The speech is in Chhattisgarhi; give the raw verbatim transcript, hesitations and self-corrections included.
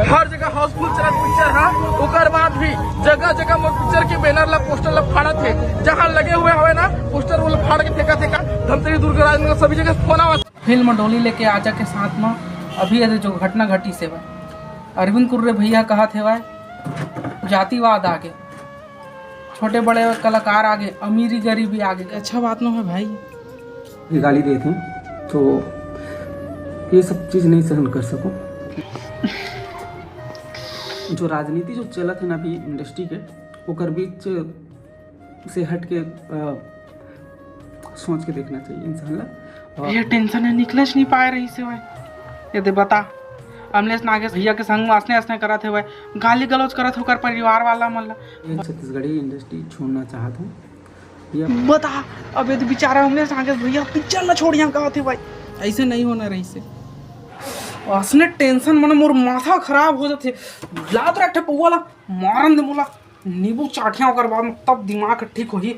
हर जगह हाउसफुल चलत पिक्चर हा, ओकर बाद भी जगह जगह मोर पिक्चर के बैनर ला, पोस्टर ला फाड़त हे। जहाँ लगे हुए हवे ना पोस्टर, वो ला फाड़ के फेंकत हे का। धमतरी, दुर्ग, राजनगर सभी जगह फोन आवत। फिल्म डोली लेके आजा के साथ म अभी ये जो घटना घटिस हेवय, अरविंद कुर्रे भैया कहत हेवय, जातिवाद आगे, छोटे बड़े कलाकार आगे, अमीरी गरीबी आगे। अच्छा बात नो हे भाई। ये गाली देते हैं तो ये सब चीज़ नहीं सहन कर सको। जो राजनीति जो चलत हे ना अभी इंडस्ट्री के, ओकर बीच से हट के, अ, सोच के देखना चाहिए इंसान ला। और ये टेंशन हे, निकलच नहीं पाए रहिस हेवय। ये दे बता, अमलेश नागेश भैया के संग असने असने करत हेवय, गाली गलौज करत हे ओकर परिवार वाला मन ला। ये छत्तीसगढ़ी इंडस्ट्री छोड़ना चाहत हूँ। ये बता, अब ये तो बेचारा अमलेश नागेश भैया पिक्चर ला छोड़िया कहत हेवय। ऐसे नहीं होना रहिस हे। असने टेंशन मन मोर माथा खराब हो जाथे। लात रखे पौवा ला, मारन दे मोला नींबू चाटिया, ओकर बाद में तब दिमाग ठीक होही।